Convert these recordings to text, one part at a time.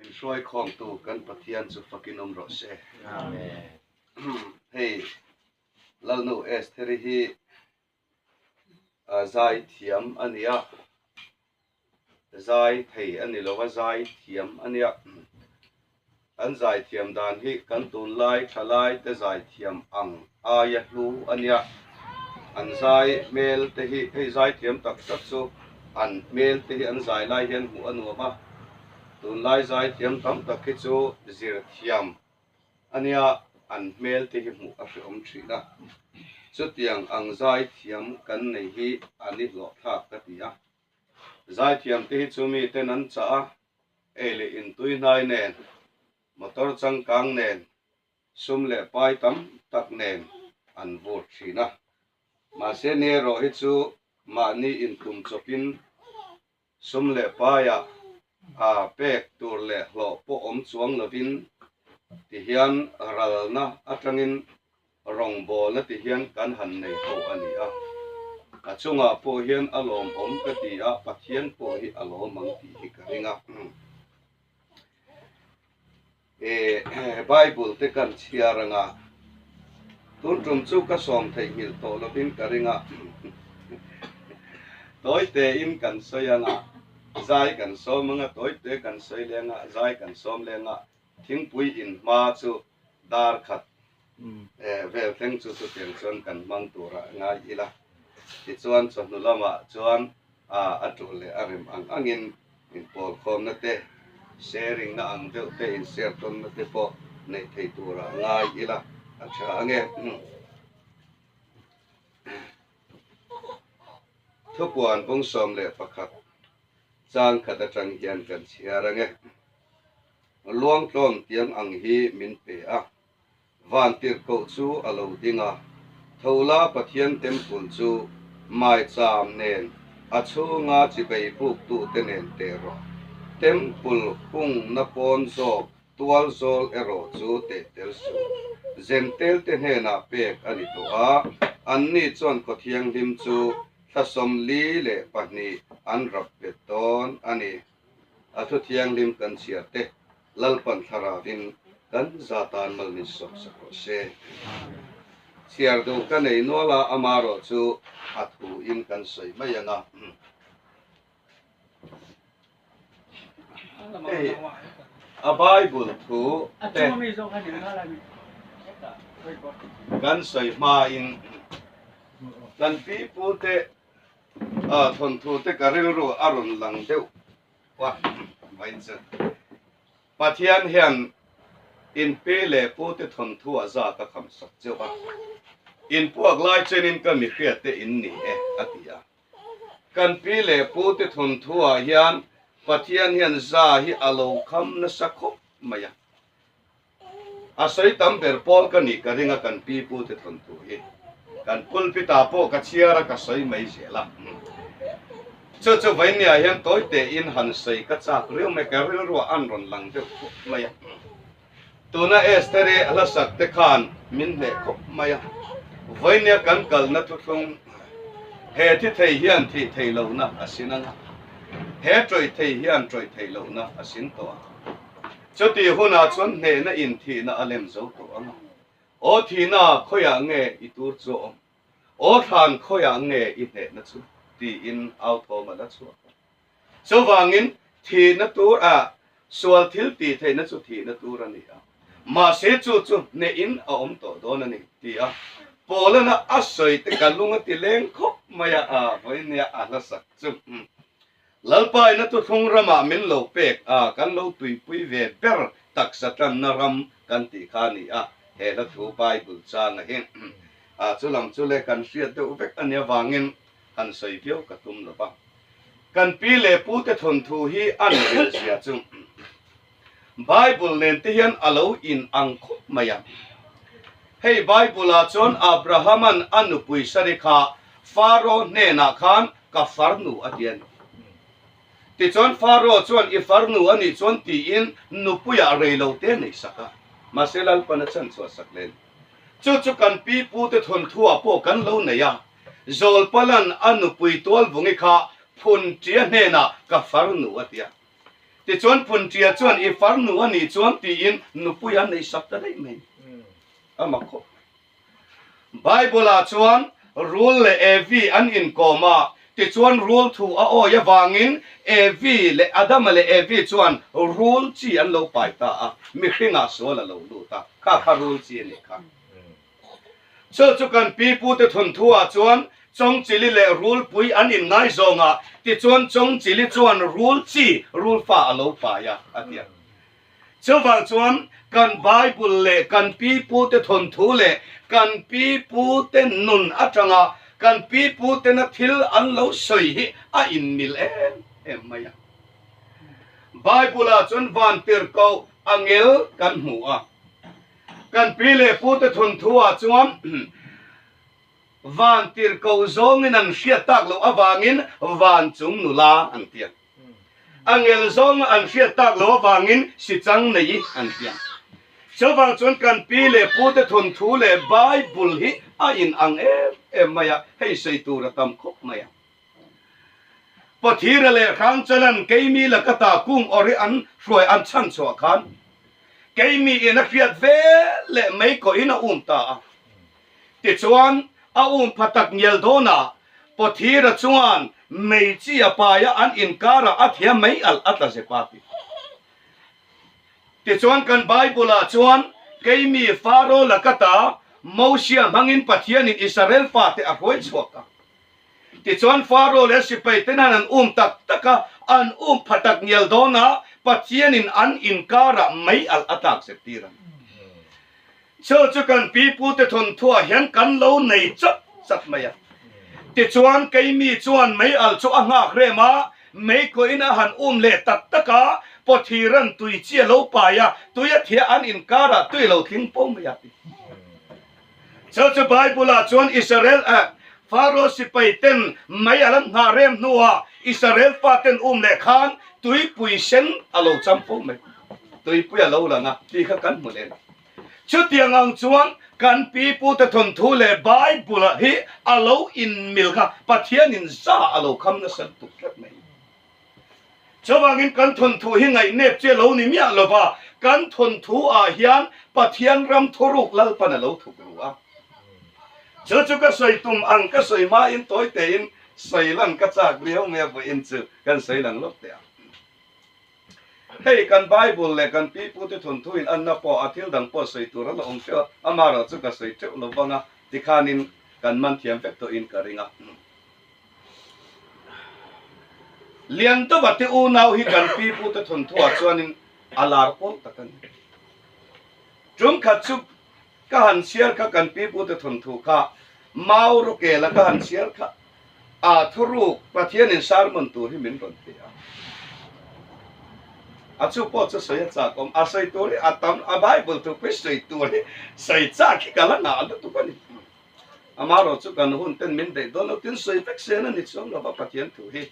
Min hruai khawmtu kan Pathian chu fakin awm rawh se. Hei Lalnu Estheri hi zai thiam a nia, zai thei a ni lo a, zai thiam a nia. An zai thiam dan hi kan tunlai thalai te zai thiam ang aia hlu a nia. An zai hmel te hi hei zai thiam tak tak chu an hmel te hi an zai lai hian hmuh a nuam a, tunlai zai thiam tam tak hi chu zir thiam a nia, an hmel te hi hmuh a hrehawm thin a. Chutiang ang zai thiam kan nei hi a ni hlawhthlak ka ti a. Zai thiam te hi chu mi ten an chah a, ei leh intui hnai nen, motor changkang nen, sum leh pai tam tak nen an vur thin a. Mahse ni erawh hi chu mahni intum chawpin sum leh paiah a pek tur leh hlawh pawh awm chuang lovin tihian ralna atangin rawngbawlna tihian kan han nei ho a ni a. A chungah pawh hian a lawmawm ka ti a, Pathian pawh hi a lawm ang tih hi ka ring a. E Bible te kan chhiar anga tun tum chu ka sawm theihnghilh tawh lovin ka ring a, tawi tein kan sawi anga zai kan sawm anga tawi te kan sawi leng a, zai kan sawm leng a, thingpui in hma chu dar khat vel thleng chu chutiang chuan kan hmang turah ngai ila, tichuan chawhnu lamah chuan a tul leh a rem ang angin Inpawlkhawmna te, sharing na ang deuh te, in share tawnna te pawh neih thei turah ngai ila a tha ange. Thupuan bung 11 chang khat atang hian kan chhiar ange. Luangtlawn tiang ang hi min pe a, Vantirhkoh chu a lo ding a, Thola Pathian Temple chu maicham nen a chhunga chibei buktute nen teh rawh. Temple hungna pawn zawk tual zawl erawh chu teh tel suh. Zentelte hnenah pek a ni tawh a, anni chuan khaw thianghlim chu thla 42 an rap bet dawn a ni. A thu thianghlim kan chhiar te Lalpan thlaravin kan za tan mal min sawk sak rawh se. Chhiar duh ka nei nual a, amarawh chu a thu in kan sawi mai ang a. Hei a Bible thu te kan sawi hma in kan pi pu te thawnthu te ka rilru a rawn lang deuh Wa mai chu Pathian hian in pi leh pu te thawnthu a za ka kham sak cheu a, in puak lai chenin ka mi hriat te in ni e a ti a. Kan pi leh pu te thawnthu ah hian Pathian hian za hi a lo kham nasa khawp mai a. A sawi tam ber pawl ka nih ka ring a kan pi pu te thawnthu hi. Kan pulpit ah pawh ka chhiar a ka sawi mai zel a. Chu chu Vainia hian tawi tein han sawi ka chak riau mai ka rilruah an rawn lang deuh khawp mai a. Tuna Esther-i hla sak te khan min hneh khawp mai a. Vainia kan kalna thuthlung he thi thei hian thih theih lohna a sin ang a. He tawih thei hian tawih theih lohna a sin tawh ang. Chutih hunah chuan hnehna in thihna a lem zo tawh ang a. Aw thihna khawiah nge i tur chu a awm? Aw thlan khawiah nge i hnehna chu? tiin au thawm a la chhuak a. Chuvangin thihna tur a sual thil tih theihna chu thihna tur a ni a, mahse chu chu hnehin a awm tawh dawn a ni, ti a Paulana a sawi te ka lung a ti leng khawp mai a, a vawinia a hlasak chu. Lalpa ina thuthlung ramah min lo pek a, kan lo tuipui ve ber taksa tanna ram kan tih kha a ni a, he hla thu Bible changa hi a chu lam chu le kan hriat deuh vek a nia vangin han sawi viau ka tum lo va. Kan pi leh pu te thawnthu hi a ni ril zia chu Bible nen te hian a lo in ang khawp mai a. Hei Bible ah chuan Abraham-a'n a nupui Sari kha Pharaoh hnenah khan ka farnu a ti a ni. Tichuan Pharaoh chuan i farnu a nih chuan tiin nupuiah rei lo te nei sak a, mahse Lalpan a chhan chhuah sak len. Chu chu kan pi pute thawnthuah pawh kan lo nei a, Zawlpalan a nupui Tualvungi kha Phunṭia hnenah ka farnu a ti a. Tichuan Phunṭia chuan i farnu a nih chuan tiin nupui a neih sak ta daih mai. A mak khawp mai. Bible-ah chuan Rul leh Evi an inkawm a, tichuan Rul thu a awi avangin Evi leh Adama leh Evi chuan Rul chi an lo pai ta a, mihringah sual a lo lut a, kha kha Rul chi a nih kha. Chu chu kan pi pute thawnthu-ah chuan Chawngchili leh Rulpui an inngaizawng a, tichuan Chawngchili chuan Rul chi, Rul fa a lo pai a, a ti a. Chuvang chuan kan Bible leh kan pi pute thawnthu leh kan pi pute nun atanga kan pi putena thil an lo sawi hi a inmil em em mai a. Bible-ah chuan vantirhkoh angel kan hmu a. Kan pi leh pute thawnthu-ah chuan vantirhkoh zawngin an hriat tak loh avangin van chung nula an ti a. A ngel zawnga an hriat tak lo avangin sichang nei an ti a. Chuvang chuan kan pi leh pute thawnthu leh Bible hi a inang em em mai a, hei sawi tur a tam khawp mai a. Pathira leh Hrangchalan keimi laka ta kung awri an hruai an chhan chhuah khan keimi in a hriat ve leh mai kawhin a um ta a. Tichuan, a um pha tak ngial dawnah Pothira chuan meichi a pai a, an inkarah a thiam mai alh a tla zep a ti. Tichuan kan Bible-ah chuan keimi Faro laka ta Mosia hmangin Pathianin Israel fate a hruai chhuak a. Tichuan Faro leh sipai ten han an um tak tak a, an um pha tak ngial dawnah Pathianin an inkarah mei alh a tlak zep tir a ni. Chu chu kan pi pute thawnthuah hian kan lo nei chat chat mai a. Tichuan keimi chuan mei al chu a nghak rem a, mei kawhin a han um leh tak tak a, pawthiran tui chi a lo pai a, tui a thiah an inkarah tui lo tling po mai a ti. Chu chu Bible-ah chuan Israel eh Pharaoh sipai ten mei al an nghah rem hnuah Israel faten um leh khan tuipui sen a lo cham fo mai. Tuipui a lo lang a tih kha kan hmu leh. Chutiang ang chuan kan pi pute thawnthu leh Bible hi a lo inmil kha Pathianin za a lo kham nasa lutuk tlat mai. Chuvangin kan thawnthu hi ngaihnep che lo ni miah lova, kan thawnthu ah hian Pathian ram thuruk Lalpan a lo thuk ru a. Chu chu ka sawi tum ang ka sawi hmain tawi tein sawi lang ka chak viau mai a vawiin chu kan sawi lang lawk teh ang. Hei kan Bible leh kan pi pute thawnthu in anna pawh a thil dang pawh sawi tur a la awm teuh a, amaherawh chu ka sawi teuh lo vang a, tikhanin kan man thiam vek tawhin ka ring a. Liandova te unau hi kan pi pute thawnthu ah chuanin a lar pawl tak a ni. Tum khat chu ka han chhiar kha kan pi pute thawnthu kha Mau Rukela ka han chhiar kha A thuruk Pathianin sermon tur hi min rawn pe a. A chu pawh chu sawi a chak awm. A sawi tur hi a tam, a Bible thu pawh hi sawi tur hi sawi chak hi ka la ngah lutuk a ni. Amaherawh chu kan hun ten min daih dawn lo tin sawi vek sen a ni chuang lova Pathian thu hi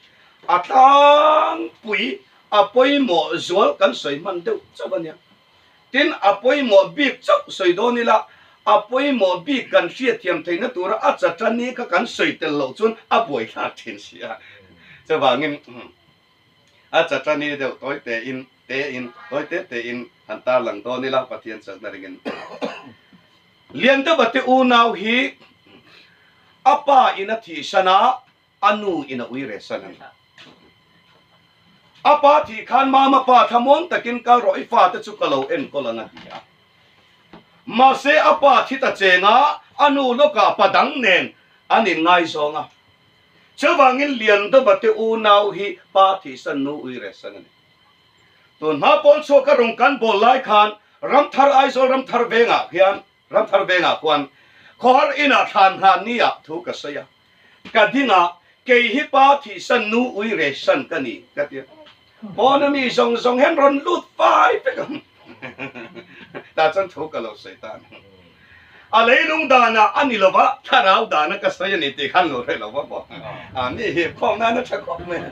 a tlangpui a pawimawh zual kan sawi hman deuh chauh a nia. Tin, a pawimawh bik chauh sawi dawn ila, a pawimawh bik kan hriatthiam theihna tura a chatani kha kan sawi tel loh chuan a buaithlak thin si a. Chuvangin, a chatani deuh tawi tein, tein, tawi te tein han tarlang dawn ila, Pathian chakna ringin. Liandova te unau hi a pa in a thihsan a, A nu in a ui reh san a ni. A pa thih khan mama pa thlamuang takin kal rawh i fate chu ka lo enkawl ang a ti a. Mahse a pa thi ta cheng a, a nu lawkah pa dang nen an inngaizawng a. Chuvangin Liandova te unau hi pa thihsan nu ui reh san a ni. Tun hma pawn chhuak a rawn kan bawl lai khan Ramthar Aizawl Ramthar vengah hian Ramthar vengah khuan khawhar inah thlan hlan ni ah thu ka sawi a. Ka ding a, kei hi pa thihsan nu ui re san ka ni, ka ti a. Pawn a mi zawng zawng hian rawn lut fai vek ang. Tah chuan thu ka lo sawi ta a ni. A leilung danah a ni lova, thlarau dana ka sawi a ni tih khan lo hre lo va maw. A mi hi khawm nan a tha khawp mai a.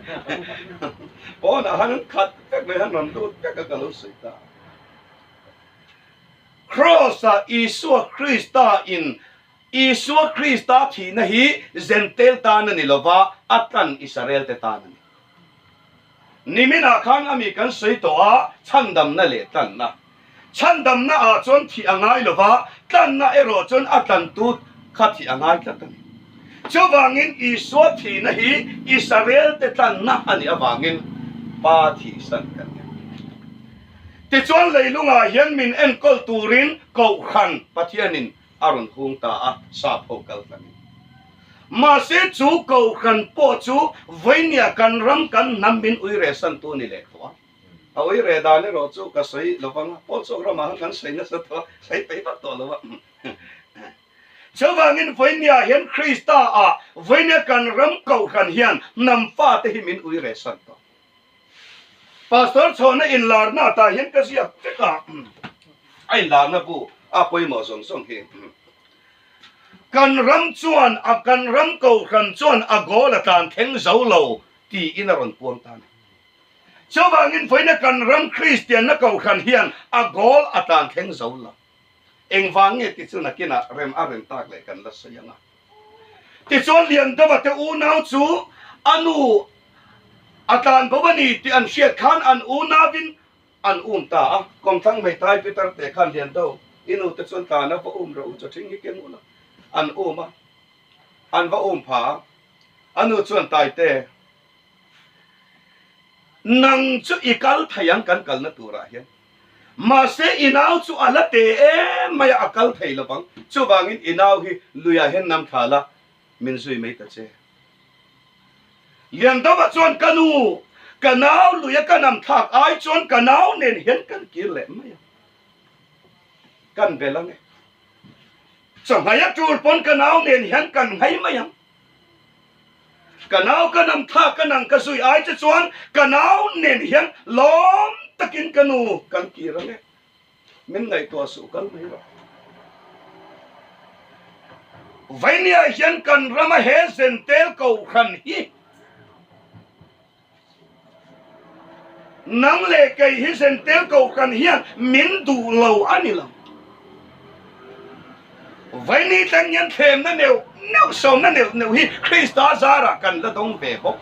Pawnah han an khat vek mai, han rawn lut vek a ka lo sawi ta a. Kraws-ah Isua Krista in Isua Krista thihna hi Jentail tan a ni lo va, a tlan Israel te tan a ni. Niminah khan a mi kan sawi tawh a, chhandamna leh tlanna. Chhandamna ah chuan thih a ngai lo va, tlanna erawh chuan a tlantu kha thih a ngai tlat a ni. Chuvangin Isua thihna hi Israel-te tlanna a nih avangin Pa thihsan kan ni. Tichuan leilungah hian min enkawl turin Kohhran Pathianin a rawn hung ta a, sap ho kal tlangin. Mahse chu Kohhran pawh chu vawinia kan ram kan hnam min uiresantu ni leh tawh a. A uire dan erawh chu ka sawi lo vang a, Paul chhuak ramah khan kan sawi nasa tawh a, sawi peih vak tawh lo a. Chuvangin vawinia hian Krista ah vawinia kan ram Kohhran hian hnam fate hi min uiresan tawh. Pastor chhawhna inlarna tah hian ka ziak vek a, a inlarna bu a pawimawh zawng zawng hi. Kan ram chuan a kan ram kohhran chuan a goal a tlan thleng zo lo tiin a rawn puang ta a ni. Chuvangin vawiina kan ram Kristianna kohhran hian a goal a tlan thleng zo lo. Engvang nge ti chu nakinah rem a rem tak leh kan la sawi ang a. Tichuan Liandova te unau chu a nu a tlan bo a ni tih an hriat khan an unauin an um ta a. Kawmthlang hmeithai Peter te khan Liando i nu te chuan tlan a va um rawh u chawthing hi keng ula an um a, an va um pha a. A nu chuan Taite, nang chu i kal thei ang kan kalna turah hian. Mahse i nau chu a la te em mai a, a kal thei lovang. Chuvangin i nau hi luiah hian nam thla la, min zui mai ta che. Liandova chuan ka nu, ka nau luia ka nam thlak ai chuan ka nau nen hian kan kir leh mai a, kan bel ang e. Chawnghai a tul pawn ka nau nen hian kan nghai mai ang. Ka nau ka nam thlak ka nang ka zui ai che chuan ka nau nen hian lawm takin ka nu kan kir ang e. Min ngaihtuah suh kal mai rawh. Vainia hian kan rama he zentel kohhran hi Nang leh kei hi zentel kohhran hian min duh lo a ni lo. Vaini tlang hian thlemna neuh neuh, sawmna neuh neuh hi Krista zarah kan la dawng ve bawk.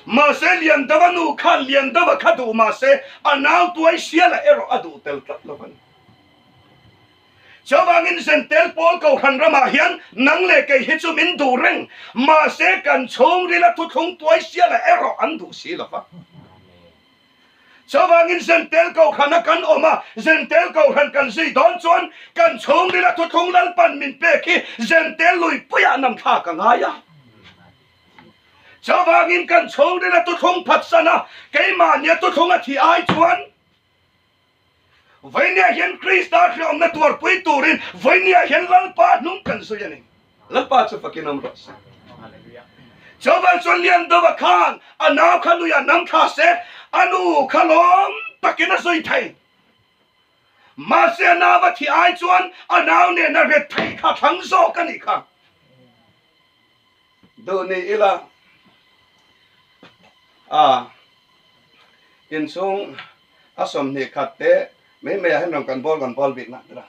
Mahse Liandova nu khan Liandova kha duh mahse a nau tuai siala erawh a duh tel tlat lo a ni. Chuvangin Zentel pawl Kohhran ramah hian nang leh kei hi chu min duh reng, mahse kan chhungrila thuthlung tuai siala erawh an duh si lo va. Chuvangin Zentel Kohhrana kan awm a, Zentel Kohhran kan zui dawn chuan kan chhungrila thuthlung Lalpan min pek hi Zentel luipuiah nam thlak a ngai a. Chuvangin kan chhungrila thuthlung phatsan a, keimahnia thuthlung a thih ai chuan, Vawinia hian Krista hriawmna tuarpui turin vawinia hian Lalpa hnung kan zui a ni. Lalpa chu fakin awm rawh se. Chuvang chuan Liandova khan a nau kha luiah nam thla se, a nu kha lawm takin a zui thei. Mahse a nau a thih ai chuan a nau nena ret thei kha thlang zawk a nih kha. Duh ni ila a inchhung a 20 khat te mai mai ah hian rawn kan bawl kan bawl bik nak ila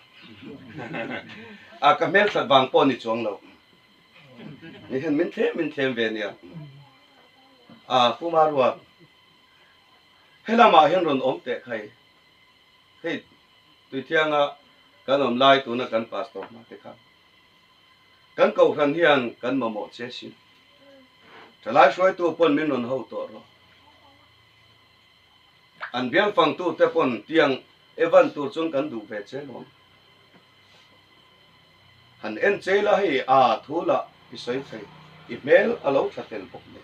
a ka hmel that vang pawh ni chuang lo ni hian min thlem min thlem ve nia a puma ruat helamah hian rawn awm teh khai hei tuithianga kan awm lai tuna kan pastor hma te khan Kan kohhran hian kan mamawh che sin. Thalai hruaitu pawn min rawn ho tawh rawh. An bial fangtu te pawn tiang Evan tur chuan kan duh ve che lawm. Han en chei la hei a thu lah i sawi thei, i hmel a lo tha tel bawk nen.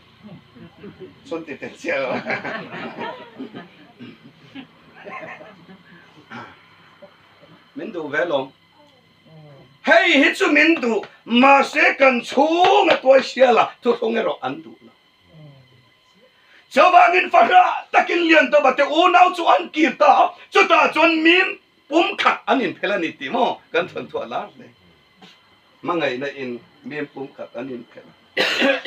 Chuan ti tel chiah lo. Min duh ve lawm. Hei hi chu min duh, mahse kan chhung a tuai sial a, thuthlung erawh an duh lo. Chuvangin fahrah takin Liandova te unau chu an kir ta a, chutah chuan mim pum khat an inphel a ni tih maw kan thawn thuah lar hle. Hmangaihna in mim pum khat an inphel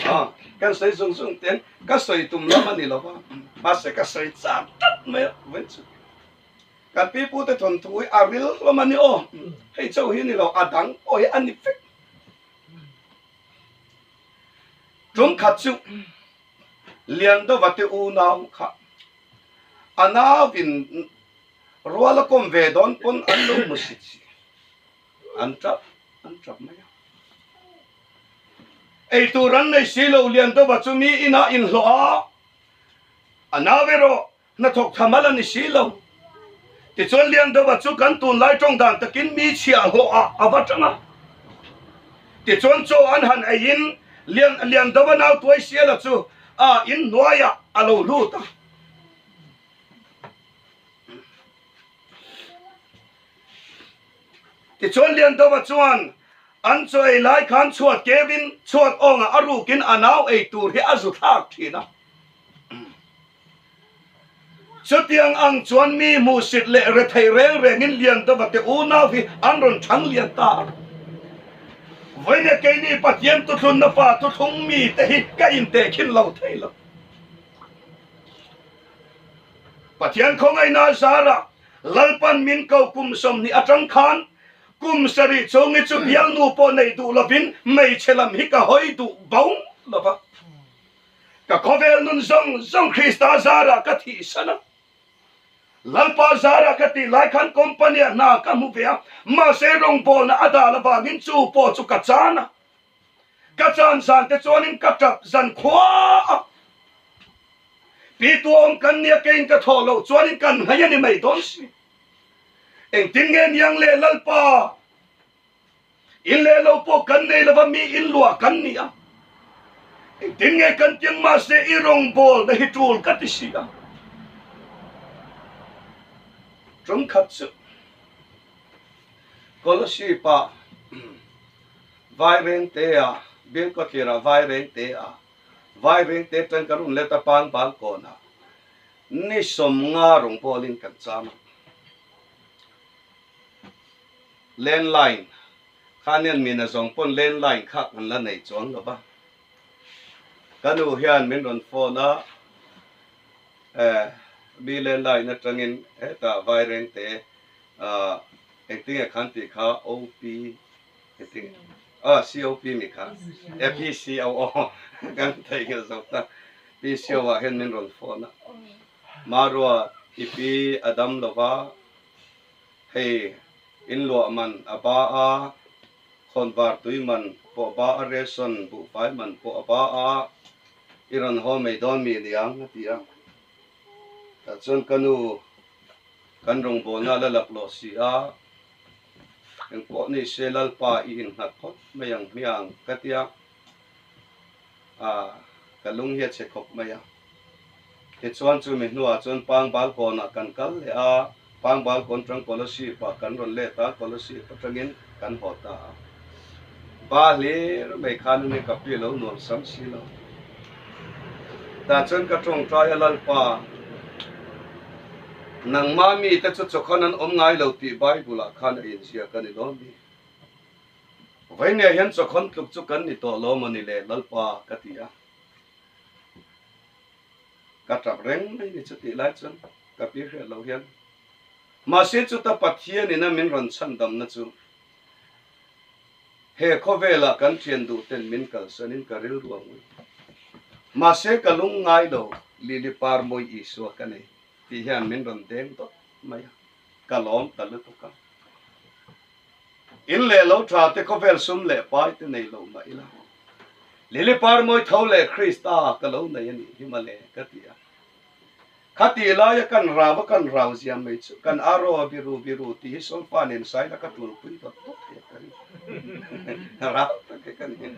a. Kan sawi zung zung ten ka sawi tum lam a ni lo va, mahse ka sawi chak tlat mai a, vawiin chu. Kan pipute thawnthu hi a ril hlawm a ni aw. Hei chauh hi a ni lo, a dang pawh hi a ni vek. Tum khat chu Liandova te unau kha a nauin rual a kawm ve dawn pawn an lo hmu sit si. An tap an tap mai a. Eitur an nei si lo Liandova chu mi inah inhlawh a, a nau erawh Hnathawk tha mal a ni si lo. Tichuan Liandova chu kan tunlai tawng dan takin mi chhiahhlawh ah a va tang a. Tichuan chaw an han eiin Lian Liandova nau Tuaisiala chu a in hnuaiah a lo lut a. Tichuan Liandova chuan an chaw ei lai khan chhuat keuin chhuat awngah a rukin a nau ei tur hi a zu thlak thin a. Chutiang ang chuan mi hmuhsit leh rethei reng rengin Liandova te unau hi an rawn chhang lian ta a. Vawinia keini Pathian tuthlunna fa thuthlung mite hi ka intehkhin lo thei lo. Pathian khawngaihna zarah Lalpan min ko kum 20 atang khan kum sarih chhungi chu bialnu pawh nei duh lovin hmeichhe lam hi ka hawi duh bo lova. Ka khawvel nun zawng zawng Krista zarah ka thihsan a, Lalpa zarah ka tih lai khan company-ah hna ka hmu ve a, mahse rawngbawlna a dal avangin chu pawh chu ka chan a. Ka chan zan te chuanin ka tap zan khua a. Pi tuahawm kan nia keiin ka thawh loh chuanin kan ngaih a ni mai dawn si. Engtin nge niang le Lalpa? In leh lo pawh kan nei lova mi in luah kan ni a, engtin nge kan tiang mahse i rawngbawlna hi tul ka ti si a. Tum khat chu Kolasib ah Vairengte ah Bilkawtlir ah Vairengte ah Vairengte atang kan rawn let a Pangbalkawn ah ni 50 rawngbawlin kan cham a. Landline, Khanian mina zawng pawn landline kha kan la nei chuang lo va. Ka nu hian min rawn phone a, eh, mi landline atangin hetah Vairengte, ah, engtinge khan tih kha OP, engtinge, ah, COP mi kha, eh, PCO, aw, kan theihnghilh zo ta, PCO ah hian min rawn phone a, Marua, i pi a dam lo va, Hei, in luah man a ba a, khawnvar tui man pawh a ba a, ration buhfai man pawh a ba a, i rawn haw mai dawn mi niang a ti a. Tah chuan ka nu kan rawngbawlna la laklawh si a, engpawh ni se Lalpa i innghat phawt mai ang hmiang ka ti a. A, ka lung hi a chhe khawp mai a. Tichuan chumi hnuah chuan Pangbal kawnah kan kal leh a, Pangbal kawn tang Kolasib ah kan rawn let a, Kolasib atangin kan haw ta a. Ba hlir mai khan ani ka pi lo nuam sam si lo. Tah chuan ka tawngtai a Lalpa, nangmah mite chu chawkhan an awm ngai lo tih Bible ah khan a inziak a ni lawm mi? Vawinia hian chawkhawn tluk chu kan ni tawh lo maw ni le Lalpa ka ti a. Ka tap reng mai ni chutih lai chuan ka pi hriat loh hian. Mahse chuta Pathian ina min rawn chhandamna chu he khawvelah kan thian duh ten min kalsanin ka rilru a ngui. Mahse ka lung ngai lo Lili par mawi Isua ka nei tih hian min rawn deng dawt mai a, ka lawm ta lutuk a. In leh lo tha te khawvel sum leh pai te nei lo mah ila, Lili Parmawi tho leh Krista ka lo nei a nih hi mawle ka ti a. Khatih laia kan rau a kan rau zia mai chu kan aro a biru biru tih hi Solfa nen saila ka tulpui dawt dawt thei a ka ring. Rau tak hi ka ni.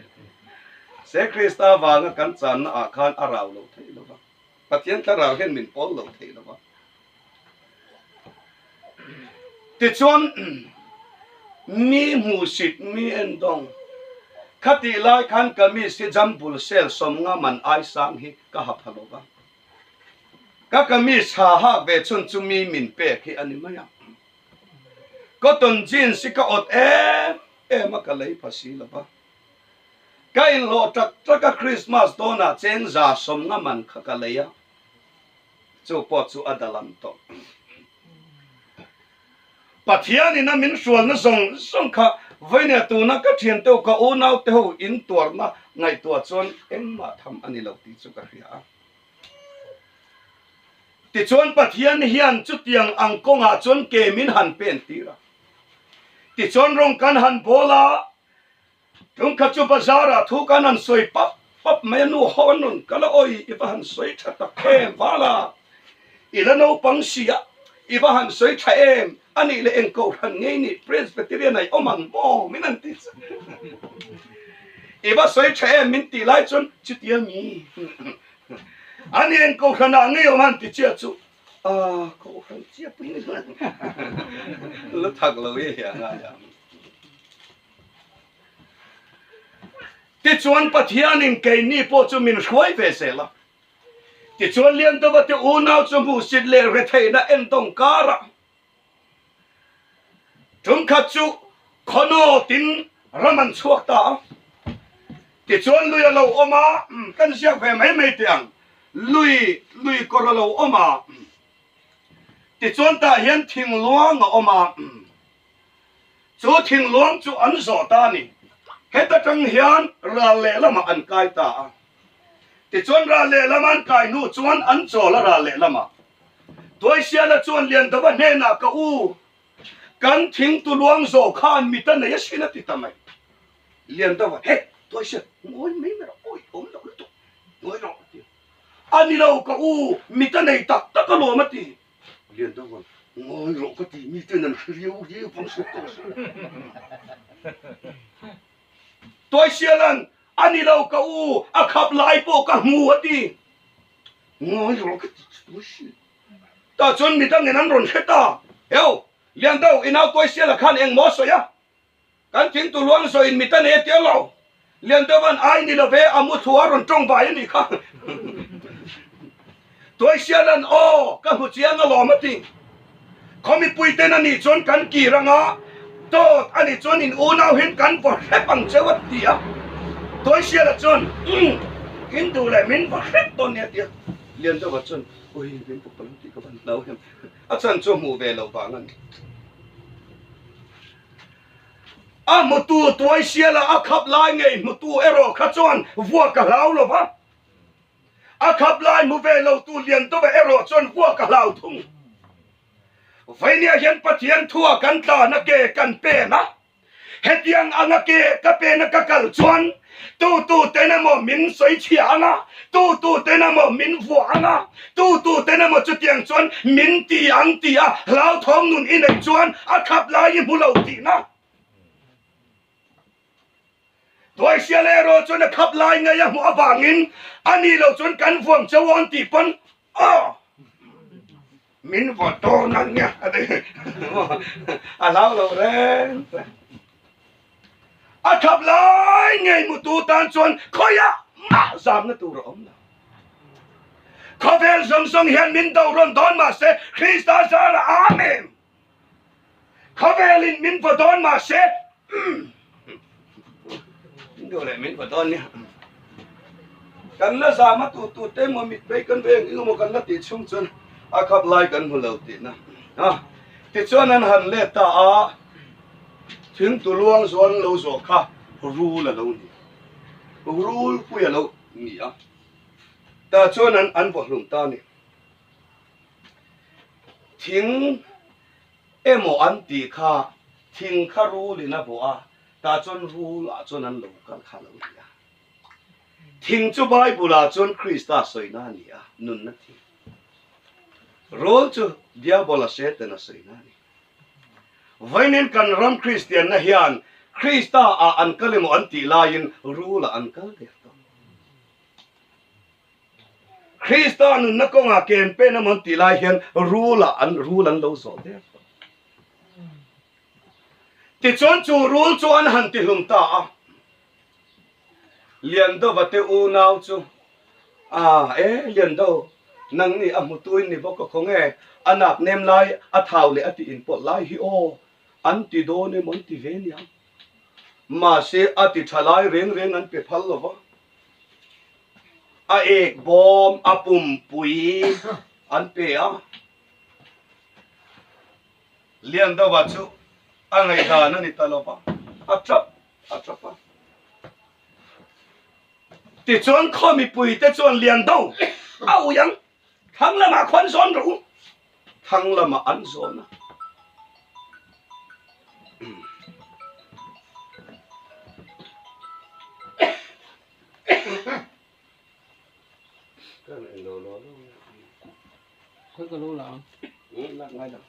Se Krista vanga kan channa ah khan a rau lo thei lo va, Pathian thlarau hian min pawl lo thei lo va. Tichuan, mi hmuhsit, mi endawng, khatih lai khan kamis hi jambul sel 50 man ai sang hi ka ha pha lo va. Ka kamis ha hak ve chhun chu mi min pek hi a ni mai a. Cotton jeans hi ka awt em em a, ka lei pha si lo va. Ka inhlawh tak tak a, Christmas dawnah cheng 150 man kha ka lei a. Chu pawh chu a dalam tawh. Pathianin a min hrualna zawng zawng kha vawinia tuna ka thiante ho, ka unaute ho in tuarna ngaihtuah chuan engmah tham a ni lo tih chu ka hria a. Tichuan Pathian hian chutiang ang kawngah chuan ke min han pen tir a. Tichuan rawng kan han bawl a, Tumkhat chu bazar ah thu kan han sawi pap pap mai a, nu ho an rawn kal a, awi i va han sawi tha tak em vala, i la naupang si a, i va han sawi tha em, a nih leh eng kohhran ngei nih Presbyterian ah i awm ang maw min han ti chu i va sawi tha em min tih lai chuan chutia mi a ni eng kohhran ah ngei awm han ti chiah chu ah kohhran chiah pui ni la thak lo i hian a nia. Tichuan Pathianin keini pawh chu min hruai ve zel a. Tichuan Liandova te unau chu hmuhsit leh retheihna endawng karah tumkhat chu khawnawtin ram an chhuak ta a. Tichuan lui a lo awm a, kan ziak ve mai mai teh ang, lui lui kawr a lo awm a. Tichuan tah hian thingluang a awm a. Chu thingluang chu an zawh ta a ni. Heta tang hian ral lehlamah an kai ta a. Tichuan ral lehlama an kai hnu chuan an chawl a ral lehlamah. Tuaisiala chuan Liandova hnenah ka u, kan thing tuluang zawh khan mit a nei asin a ti ta mai. Liandova, He, Tuaisial, ngawi mai mai rawh, awi awm loh lutuk, ngawi rawh a ti. A ni lo ka u, mit a nei tak tak alawm a ti. Lian deuh ang, Ngawi rawh ka ti, mi ten an hre riau riau vang sawk tawh suh. Tuaisialan, A ni lo ka u, a khap lai pawh ka hmu a ti. Ngawi rawh ka ti Tuaisial. Tah chuan midangin an rawn hre ta. Heu, Lian deuh, i nau Tuaisiala khan engmaw a sawi a? Kan thing tu luang zawh in mit a nei tia lo. Lian deuh an ai ni lo ve, a mu thu a rawn tawng vai a nih kha. Tuaisial an aw, ka hmu chiang alawm a ti. Khaw mipui ten a nih chuan kan kir anga, dawt a nih chuan in unau hian kan vaw hrep ang cheu a ti a. Tuaisiala chuan, Umm, in duh leh min vaw hrep dawn nia a ti a. Lian deuh chuan, Ui, min vaw palh ang tih ka van hlau em. A chan chu hmuh ve loh vang a ni. A hmutu tuaisiala a khap lai ngei hmutu erawh kha chuan vuak a hlau lo va, a khap lai hmu ve lotu lian deuh erawh chuan vuak a hlau thung. Vainia hian Pathian thua kan tlana ke kan pen a, hetiang anga ke ka pena ka kal chuan Tu tu ten emaw min sawi chhia ang a, tu tu ten emaw min vuah ang a, tu tu ten emaw chutiang chuan min ti ang tih a hlauthawng nun i neih chuan a khap lai i hmu lo tihna. Tuaisial erawh chuan a khap lai ngei a hmuh avangin a nih loh chuan kan vuang cheu awn tih pawn aw min vaw dawn ang nia a ti a hlau lo reng reng. A thap lai ngei mutu tan chuan khawiah mah zamna tur a awm lo. Khawvel zawng zawng hian min do rawn dawn mah se Krista zara Amen. Khawvelin min vaw dawn mah se min do leh min vaw dawn nia. Kan la zam a tu tu te emaw mit phei kan veng eng emaw kan la tih chhung chuan a khap lai kan hmu lo tihna. Tichuan an han let ta a. Thing tu luang zuan lo zawh kha rul a lo ni. Rul pui a lo ni a. Tah chuan an an vawhlum ta a ni. Thing emaw an tih kha thing kha rul in a bawh a, tah chuan rul ah chuan an lo kal kha a lo ni a. Thing chu Bible ah chuan Krista sawina a ni a, nunna thing. Rul chu Diabola Satan a sawina a ni. Vawiin kan ram Kristianna hian Krista ah an kal emaw an tih laiin rul ah an kal der tawh. Krista nunna kawngah ke an pen emaw an tih lai hian rul ah an rul an lo zawh der tawh. Tichuan chu rul chu an han tihlum ta a. Liandova te unau chu, A e, Liando, nang nih a hmutuin ni bawk a khaw nge, a nak nem lai, a thau leh a tih inpawlh lai hi aw, an ti dawn emaw an ti ve niang. Mahse, a ti tha lai reng reng an pe phal lo va. A ek bawm, a pumpui an pe a. Liandova chu a ngaihdan a ni ta lo va, a tap a tap a. Tichuan khaw mipuite chuan Liando a ui ang. Thlang lamah khuan zawn rawh u. Thlang lamah an zawn a. Khoi ka lo la ang. Lak ngai lo.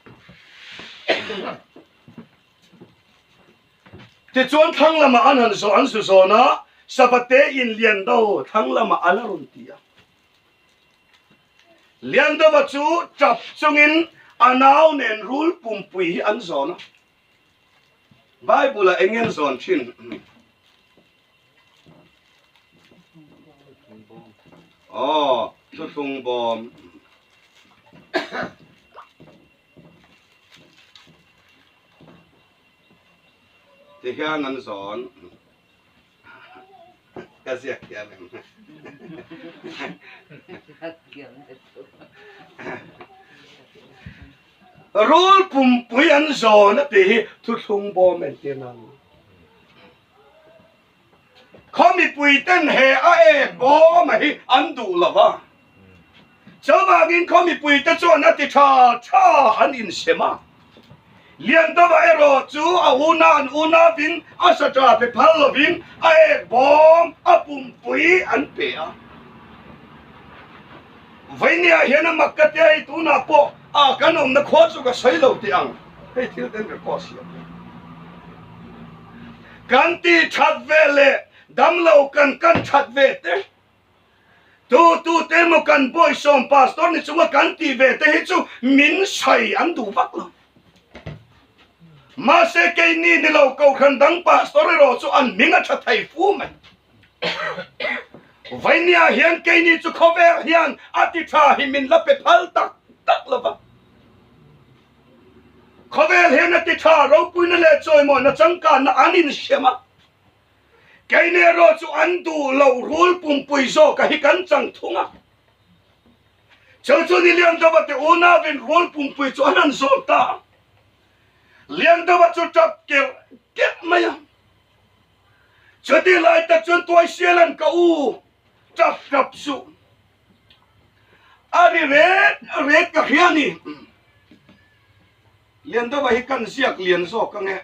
Tichuan thlang lamah an han zawh an zu zawn a, Sabate in Liando thlang lamah a la rawn ti a. Liandova chu tap chungin a nau nen rul pumpui hi an zawn a. Bible-ah eng nge an zawn thin? Aw, thuthlung bawm. Ti hian an zawn. Ka ziak thiam em? Rul pumpui an zawn a tih hi thuthlung bawm entir nan. Khaw mipui ten he a ek bawm a hi an duh lo va. Chuvangin khaw mipui te chuan a ti tha tha an insem a. Liandova erawh chu a una an unavin a sa tha pe phal lovin a ek bawm a pumpui an pe a. Vawinia hian a mak ka tia hei tunah pawh a kan awmna khua chu ka sawi lo tih ang hei thil ten record siam hi. Kan ti that ve leh damlo kan kan that ve te tu tu te emaw kan bawisawm pastor ni chunga kan tih ve te hi chu min sawi an duh vak lo. Mahse keini ni lo kohhran dang pastor erawh chu an hming a tha thei fu mai. Vainia hian keini chu khawvel hian a ti tha hi min la pe phal tak tak lo va. Khawvel hian a ti tha ropuina leh chawimawina changkanna an insiam a. Keini erawh chu an duh lo rul pumpui zawka hi kan chang thung a. Chu chu ni Liandova te unauin rul pumpui chu an han zawm ta a. Liandova chu tap kerh kerh mai a. Chutih lai tak chuan Tuaisialan ka u tap tap suh. A ri ret ret ka hria ni. Liandova hi kan ziak lian zawk ang e.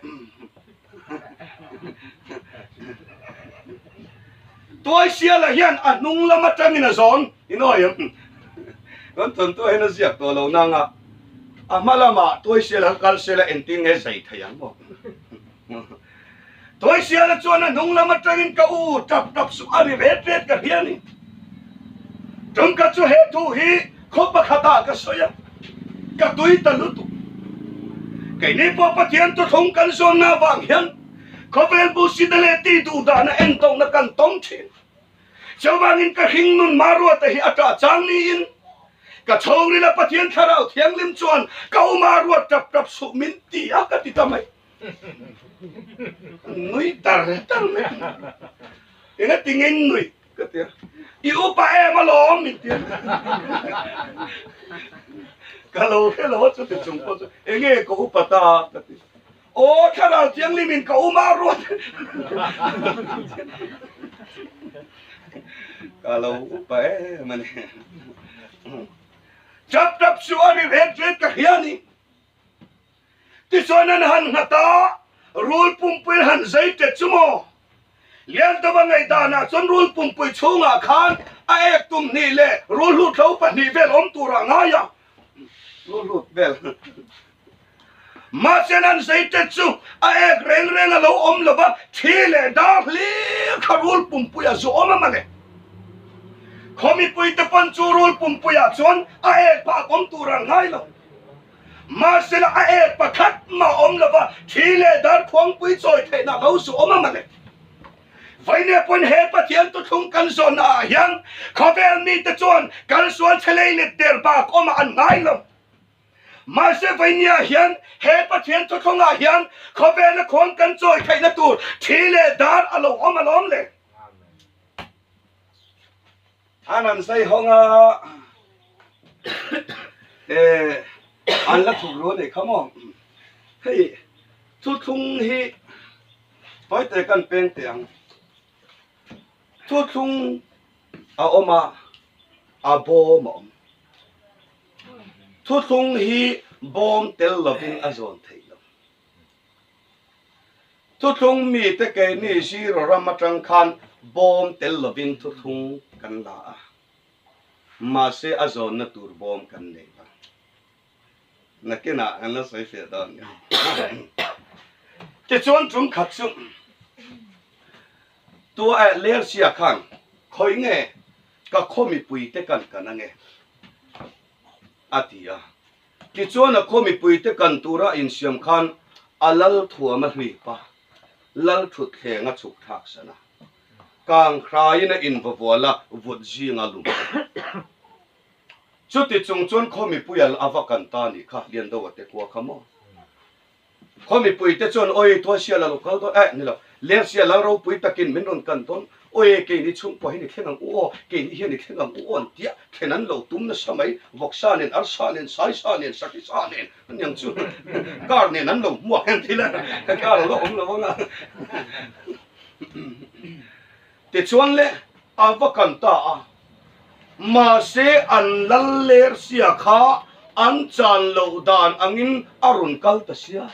Tuaisiala hian a hnung lam atangin a zawn inawi em? Kan thawnthu hian a ziak tawh lo nang a, a hma lamah Tuaisiala kha kal sela engtin nge zai thei ang maw? Tuaisiala chuan a hnung lam atangin ka u tap tap suh a ri ret ret ka hria ni. Tumkhat chu he thu hi khaw pakhatah ka sawi a, ka tui ta lutuk. Keini pawh Pathian thuthlung kan zawnna avang hian khawvel bu sida leh tih duh dana entawkna kan tawng thin. Chuvangin ka hring nun Maruata hi a tah chang niin ka chhungrila Pathian Thlarau Thianghlim chuan ka u Maruat tap tap suh min ti a ka ti ta mai. Nui tar tar mai. Engatingin nui? Ka ti a, I upa em alawm min ti a. Ka lo hre lo a chuti chung pawh chu enge ka upa ta ka ti. Aw Thlarau Thianghlim in ka um a ruat. Ka lo upa em a ni. Tap tap chu a ri ret ret ka hria a ni. Tichuan an han nghat a, rul pumpui han zai tet chu maw? Liantova ngaihdanah chuan rul pumpui chhungah khan a ek tum hnih leh rul hlut hlo pahnih vel awm tur a ngai a, rul hlut vel. Mahse an han zai tet chu a ek reng reng a lo awm lo va, thi leh dar hlir kha rul pumpui a zu awm a mawle. Khaw mipuite pawn chu rul pumpuiah chuan a ek bak awm tur a ngai lo. Mahsela a ek pakhat mah awm lova thi leh dar khuangpui chawi theihna lo zu awm a mawle. Vawinia pawhin he Pathian thuthlung kan zawnna ah hian khawvel mite chuan kalsual chhe lei let der bak awmah an ngai lo. Mahse vawinia hian he Pathian thuthlung ah hian khawvela khuang kan chawi theihna tur thi leh dar a lo awm alawm le. An an zai hawng a, eh an la thuk ru a nih kha maw. Hei thuthlung hi tawite kan peng teh ang. Thuthlung a awm a, a bawm a awm. Thuthlung hi bawm tel lovin a zawn theih lo. Thuthlung mite keini zero ram atang khan bawm tel lovin thuthlung kan la a, mahse a zawnna tur bawm kan nei lo. Nakinah kan la sawi fiah dawn nia. Tichuan tum khat chu tua eh Lersia khan khawi nge ka khaw mipuite kan kan ange a ti a. Tichuan a khaw mipuite kan tura insiam khan a lal thuam a hlip a, lal thutthleng a chhuk thlak san a, kang hraiin a invavual a, vut zinga lum. Chuti chung chuan khaw mipui al a va kan ta nih kha, Liandoa te khua kha maw? Khaw mipui te chuan awi Tuaisiala lo kal dawn, eh ni lo, Lersia lal ropui takin min rawn kan dawn, awi keini chhungkua hian i thleng ang u aw, keini hian i thleng ang u aw an tia, thlen an lo tum nasa mai, vawksa nen, arsa nen, saisa nen, sakisa nen, aniang chu car nen an lo hmuak hian thil a, car a la awm lo ang a. Tichuan le, a va kan ta a. Mahse an lal ler sia kha an chan loh dan angin a rawn kal ta sia.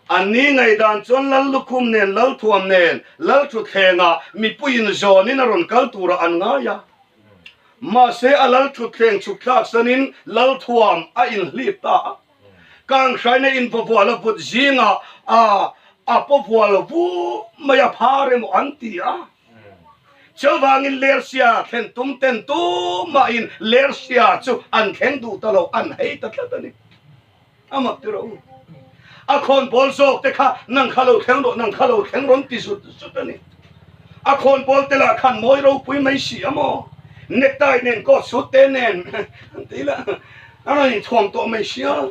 An ni ngaihdan chuan lal lukhum nen, lal thuam nen, lal thutthlengah mipuiin zawnin a rawn kal turah an ngai a. Mahse a lal thutthleng chhuk thlak sanin lal thuam a inhlip ta a. Kanghraina invavual a vut zingah a a pawvual vu mai a phar emaw an ti a. Chuvangin Lersia thlen tum ten tumahin Lersia chu an thleng duh ta lo, an hei ta tlat a ni. A mak ti rawh u. A khawnbawl zawk te kha nang kha lo thleng rawh, nang kha lo thleng rawn ti zut zut a ni. A khawnbawl te lah khan mawi ropui mai si a maw? Necktie nen, coat suit te nen an ti la, a rawn inthuam tawh mai sia.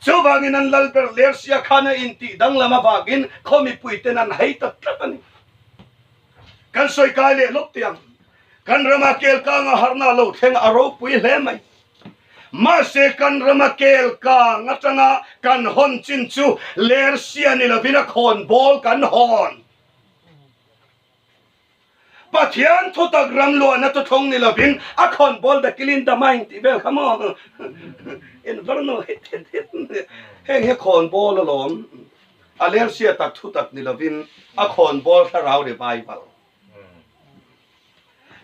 Chuvangin an lal ber Lersia khan a intih danglam avangin khaw mipuiten an hei ta tlat a ni. Kan sawi kai leh lawk teh ang. Kan rama kel kang a harna lo thleng a ropui hle mai. Mahse kan rama kel kang atanga kan hawn chin chu Lersia ni lovin a khawn bawl kan hawn. Pathian thutak ram luahna tuthlawng ni lovin a khawn bawl the killing the mind tih vel kha maw? Inverno hit hit hit heng hi khawn bawl alawm. A Lersia tak thutak ni lovin a khawn bawl thlarau revival.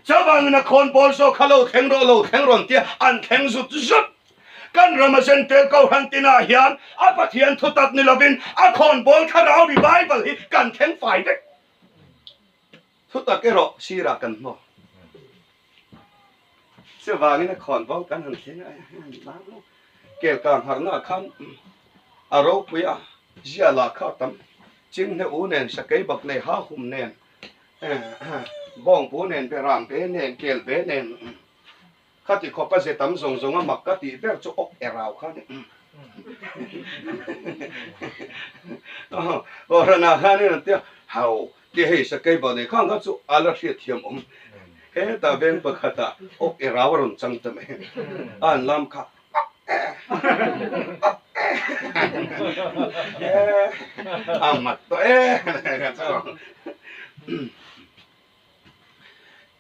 Chuvangin a khawn bawl zawk kha lo thleng rawh, lo thleng rawn tia an thleng zut zut. Kan rama Zentel Kohhran tinah hian a Pathian thutak ni lovin a khawn bawl thlarau revival hi kan thleng fai vek. Thutak erawh sirah kan hnawl. Chuvangin a khawn bawl kan han thleng a, Kelkang harhnaah khan a ropui a, zia lah kha a tam. Chinghne u nen, sakei bak nei ha hum nen, Bawngpu nen, beram be nen, kel be nen, khati khawp a ze tam zawng zawng a mak ka tih ber chu awk erau kha a ni. Kohhranah khanin an ti a, hau ti hei sakei bak nei khang kha chu a la hriatthiam awm. Hetah veng pakhatah awk erau a rawn chang ta mai. A an lam kha A mat tawh e.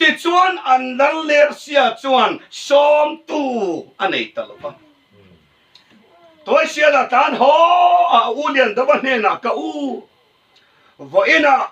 Tichuan an lal Lersia chuan sawmtu a nei ta lo va. Tuaisiala tan haw a u Liandova hnenah ka u, vawiinah.